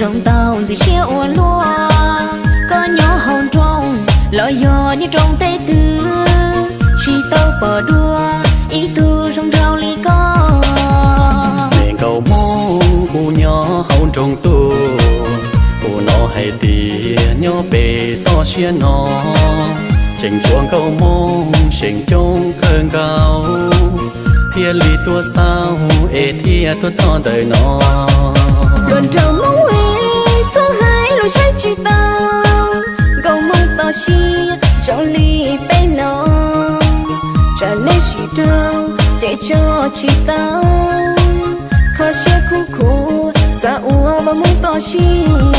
Zoo tau ntxim siab ua luaj, koj nyob hauv nroog los yog nyob rooj teb twg, tsis tau pom dua ib tug zoo nraug li koj. Me nkauj hmoob kuv nyob hauv nroog tuaj, kuv hnov hais tias nyob pem toj siab no, tseem tshuav nkauj hmoob seem coob kawg nkaus, thiaj li tuaj xauj es thiaj tuaj txog ntawm no. Hluas nraug hmoob es, txhob hais lus saib tsis taus, nkauj hmoob toj siab zoo li peb no, tsam nej sib raug ces tso tsis tau, kho siab khuv khuav xav ua vauv hmoob toj siab.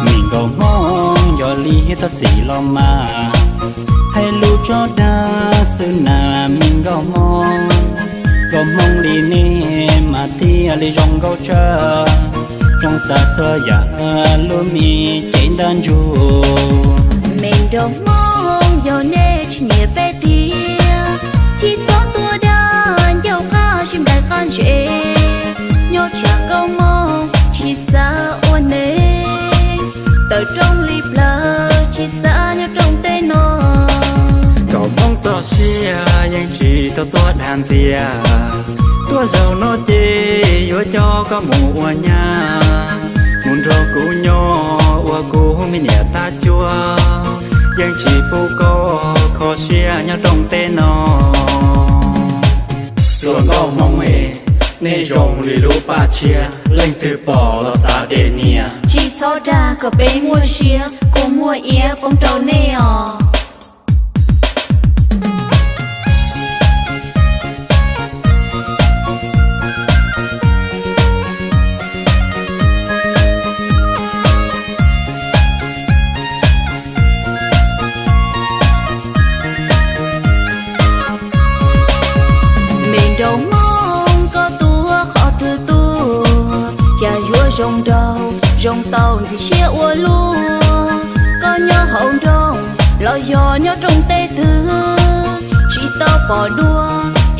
Me nkauj hmoob yog li thov txim los mas, hais lus tso dag xwb na me nkauj hmoob. Nkauj hmoob li nej mas thiaj li zoo nkauj tshaj, zoo tag txhua yam lub me cev nrab ntsug. Me nkauj hmoob yog nej tsis nyiam peb tiag, tsis txhob tuaj dag ncauj qab sib nplaim qab ntse, nyob tsam nkauj hmoob tsis xav ua neeg, tawm rooj li plaws tsis xav nyob rooj teb no. Nkauj hmoob toj siab yeej tsis tau tuaj dag ntxias, tuaj zaum no ces yuav coj koj mus ua nyab, mus nrog kuv nyob ua kuv me niam tab cuab, yeej tsis pub koj kho siab nyob rooj teb no. Hluas nkauj hmoob es, nej zoo li lub paj tshiab, leej twg pom los xav de nias. Tsis txhob dag kom peb muaj siab, kua muag iab poob rau nej os. Me nkauj hmoob koj tuaj qhov twg tuaj, cas yuav zoo nraug, zoo tau ntxim siab ua luaj. Koj nyob hauv nroog los yog nyob rooj teb twg, tsis tau pom dua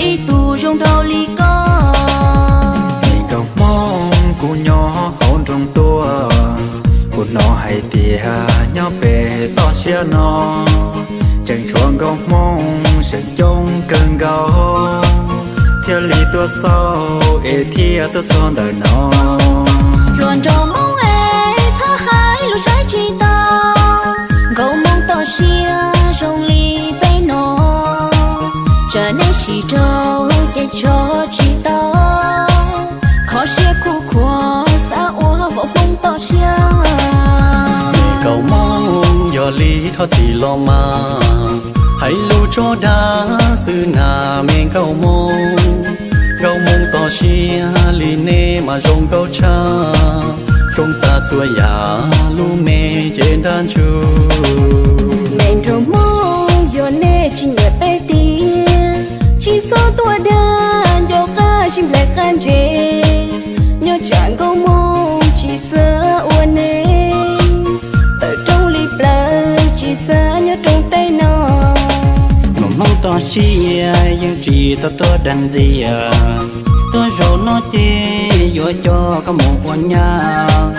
ib tug zoo nraug li koj. Me nkauj hmoob kuv nyob hauv nroog tuaj, kuv hnov hais tias nyob pem toj siab no, tseem tshuav nkauj hmoob seem coob kawg nkaus, thiaj li tuaj xauj es thiaj tuaj txog ntawm no. Hluas nraug hmoob es, txhob hais lus saib tsis taus, nkauj hmoob toj siab zoo li peb no, tsam nej sib raug ces tso tsis tau, kho siab khuv khuav xav ua vauv hmoob toj siab. Me nkauj hmoob yog li thov txim los mas, hais lus tso dag xwb na me nkauj hmoob. Nkauj hmoob toj siab li nej mas zoo nkauj tshaj, zoo tag txhua yam lub me cev nrab ntsug. Me nkauj hmoob yog nej tsis nyiam peb tiag, tsis txhob tuaj dag ncauj qab sib nplaim qab ntse, nyob tsam nkauj hmoob tsis xav ua neeg, tawm rooj li plaws tsis xav nyob rooj teb no. Nkauj hmoob toj siab yeej tsis tau tuaj dag ntxias, tuaj zaum no ces yuav coj koj mus ua nyab,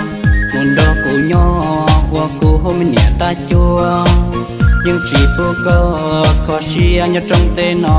mus nrog kuv nyob ua kuv me niam tab cuab, yeej tsis pub koj kho siab nyob rooj teb no.